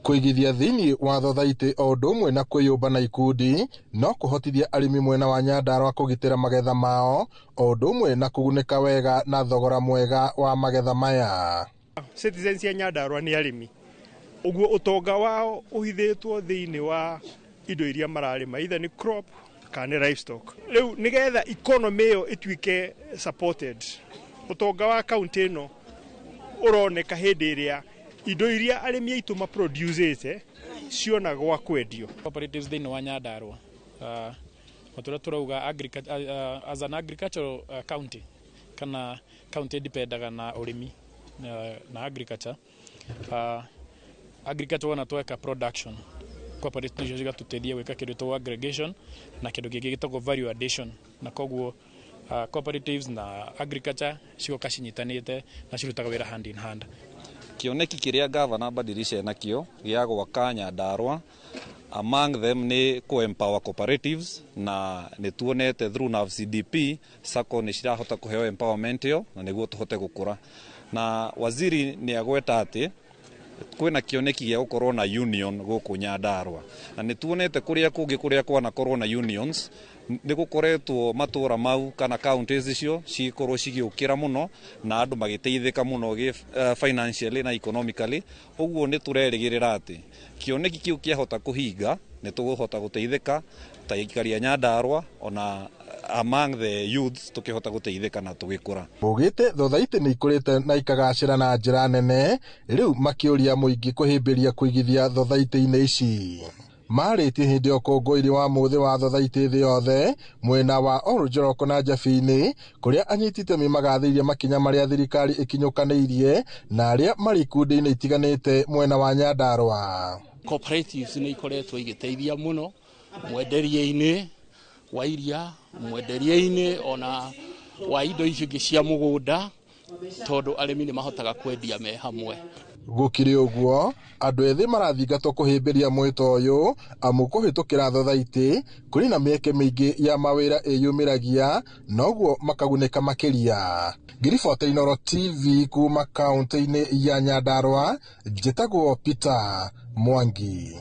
Kũigithia thĩinĩ wa thothaitĩ o ũndũ ũmwe na kwĩyũmba na ikundi no kũhotithia arĩmi mwena wa Nyandarua kũgitĩra magetha mao o ũndũ ũmwe na kũgunĩka wega na thogora mwega wa magetha maya. Citizens ya Nyandarua nĩ arĩmi, ũguo ũtonga wao ũhithĩtwo thĩinĩ wa indo iria mararĩma, either nĩ crop kana nĩ livestock. Rĩu nĩgetha economy ĩyo ĩtuĩke supported, ũtonga wa kaunti ĩno ũroneka hĩndĩ ĩrĩa indo iria arĩmi aitũ maproducĩte ciona gwa kwendio. Cooperatives thĩinĩ wa Nyandarua, matũrĩa tũrauga as an agricultural county kana county dipendaga na ũrĩmi na agriculture, agriculture wona tweka production, cooperative nicio cigatũteithia gwĩka kĩndũ gĩtagwo aggregation na kĩndũ kĩngĩ gĩtagwo value addition, na koguo cooperatives na agriculture cigoka cinyitanĩte na cirutaga wĩra hand in hand. Kĩoneki kĩrĩa gavana Badilisha enakĩo gĩa gwaka Nyandarua, among them nĩ kũ empower cooperatives, na nĩ tuonete through NAVCDP SACCO nĩ cirahota kũheo empowerment ĩyo na nĩguo tũhote gũkũra. Na waziri nĩ agweta atĩ kwĩna kĩoneki gĩa gũkorwo na union gũkũ Nyandarua, na nĩ tuonete kũrĩa kũngĩ kũrĩa kwanakorwo na unions nĩ gũkoretwo matũra mau kana counties icio cikorwo cigĩũkĩra mũno na andũ magĩteithĩka mũno financially na economically. Ũguo nĩ tũrerĩgĩrĩra atĩ kĩoneki kĩu kĩahota kũhinga nĩ tũgũhota gũteithĩka ta aikari a Nyandarua, ona among the youths tukihota gũteithĩka na tũgĩkũra. Ugĩte thothaitĩ nĩ ikũrĩte na ikagacĩra na njĩra nene, rĩu makĩũria mũingĩ kũhĩmbĩria kũigithia thothaitĩ-inĩ ici. Marĩtie hĩndĩ ya ũkũngũĩri wa mũthĩ wa thothaitĩ thĩ yothe mwena wa Oljoroko na Njabini, kũrĩa anyiti itemi magathĩirie makinya marĩa thirikari ĩkinyũkanĩirie na arĩa marĩ ikundi-inĩ itiganĩte mwena wa Nyandarua. Cooperatives nĩ ikoretwo igĩteithia mũno mwenderie-inĩ wa iria, mwenderie-inĩ ona wa indo icio ingĩ cia mũgũnda, tondũ arĩmi nĩ mahotaga kwendia me hamwe. Gũkĩrĩ ũguo, andũ ethĩ marathingatwo kũhĩmbĩria mwĩto ũyũ amu kũhĩtũkĩra thothaitĩ kũrĩ na mĩeke mĩingĩ ya mawĩra ĩyumĩragia noguo makagunĩka makĩria. Ngiribota Inooro TV kuma kaunti-inĩ ya Nyandarua, njĩtagwo Peter Mwangi.